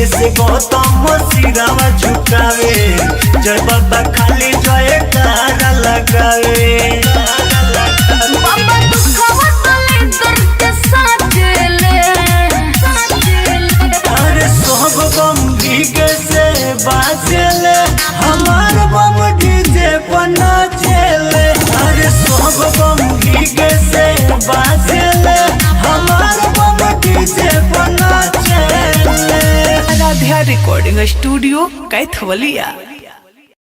से गौतम सिरावा झुकावे, जय बाबा खाली जय कारा लगावे। बाबा दुखवा तले दर्द साचले। अरे सब बम डीजे से बाजेले, हमार बम डीजे पर नाचेले। अरे सब बम डीजे से बाजेले, हमार बम डीजे पर नाचेले। Aaradhya recording studio Kaithwalia.